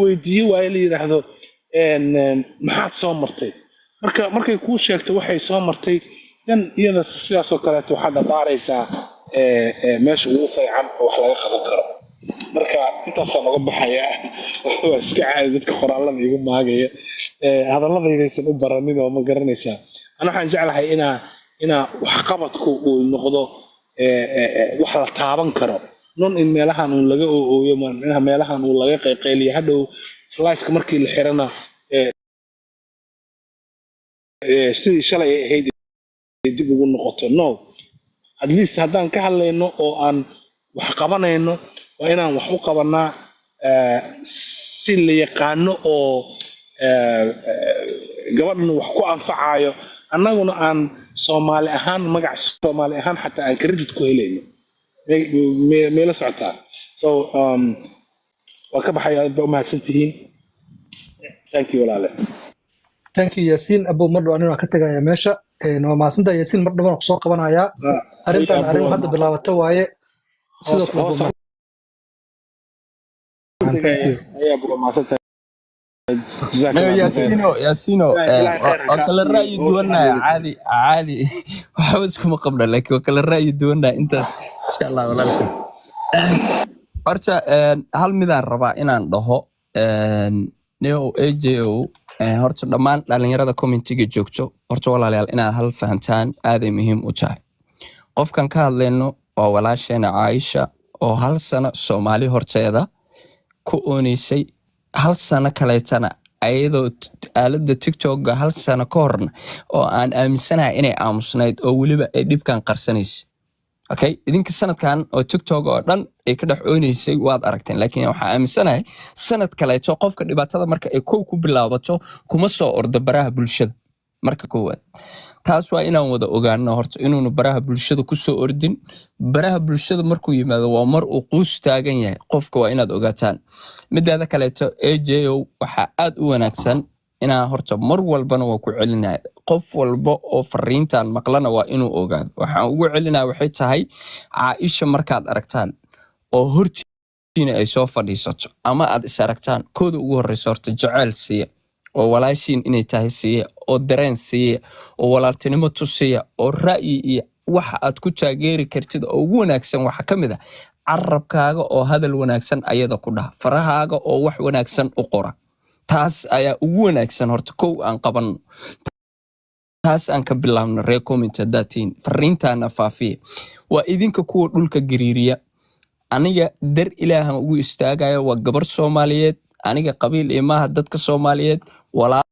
Weydiiyo waayo, la yidhaahdo maxaad soo martay? Marka markay kuu sheegto waxay soo martay, dan iyada sidaasoo kaleeto waxaad abaaraysaa meesha ugu fiican oo wax laga qaban karo. Marka intaasaan uga baxaya. Waa iska caadi dadka qoraallada igu maagaya, hadalladaydaysan u baranin oo ma garanaysaa. Ana waxaan jeclahay inaa waxqabadku uu noqdo wax la taaban karo, non in meelahan uun laga ooyo, micnaha meelahan uu laga qayqayliyo, hadhow lifeka markii la xirana sidii shalay ay ahayd ay dib ugu noqoto. No, at least haddaan ka hadlayno oo aan wax qabanayno, waa inaan wax u qabanaa si la yaqaano oo gabadhan wax ku anfacayo, annaguna aan Soomaali ahaan, magac Soomaali ahaan xataa aan credit ku helayno. Meela socotaa? So waa ka baxaya. Aad baa umahadsan tihiin. Thank you, walaale. Thank you, Yaasiin. Abow, mar dhow anina waan ka tegayaa meesha. Waa mahadsantahay, Yaasiin. Mar dhowan kusoo qabanayaa. Arrintan arrin hadda bilaabato waaye sidoo kale. Hoos. Abow, thank you. Ayaa buu mahadsantahay. No, Yaasino, Yaasino, Ilaahay khayr ha waa kaa kala siiyo. ra'yi Hawsha duwannahay. aad Caadi caadi, waxba iskuma qabna, laakiin waa kala ra'yi duwannahay intaas, insha Allah. Walaalka, horta hal midaan rabaa inaan dhaho, neo ajo. Horta dhammaan dhalinyarada community-ga joogto, horta walaalayaal, inaad hal fahantaan aaday muhiim u tahay. Qofkan ka hadlayno waa walaasheena Caaisha oo hal sano Soomaali horteeda ku ooneysay, hal sano kaleetana ayadoo aaladda TikTok-ga hal sano ka horna oo aan aaminsanahay inay aamusnayd oo weliba ay dhibkan qarsanaysa. Okay, idinka sanadkan oo TikTok oo dhan ay ka dhex ooneysay waad aragteen, laakiin waxaa aaminsanahay sanad kaleeto qofka dhibaatada marka ay kow ku bilaabato kuma soo ordo baraha bulshada. Marka koowaad taas waa inaan wada ogaano horta inuunu baraha bulshada kusoo ordin. Baraha bulshada markuu yimaado waa mar uu quus taagan yahay qofka, waa inaad ogaataan. Mideeda kaleeto, ajo, waxaa aad u wanaagsan inaa horta mar walbana waa ku celinaya, qof walba oo fariintan maqlana waa inuu ogaado. Waxaan ugu celinaya waxay tahay, Caaisha markaad aragtaan oo hortiina ay soo fadhiisato ama aad is aragtaan, kooda ugu horeysa horta jeceyl siiya oo walaashiin inay tahay siiya oo dareen siiya oo walaaltinimo tusiya oo ra'yi iyo waxa aad ku taageeri kartid oo ugu wanaagsan. Waxa ka mid ah carabkaaga oo hadal wanaagsan ayada ku dhaha, farahaaga oo wax wanaagsan u qora. Taas ayaa ugu wanaagsan. Horta kow aan qabanno taas, aan ka bilaabno. Reer comment haddaad tihiin, fariintaana faafiya. Waa idinka kuwa dhulka gariiriya. Aniga dar Ilaahan ugu istaagaya, waa gabar Soomaaliyeed. Aniga qabiil iyo maaha, dadka Soomaaliyeed. Walaal.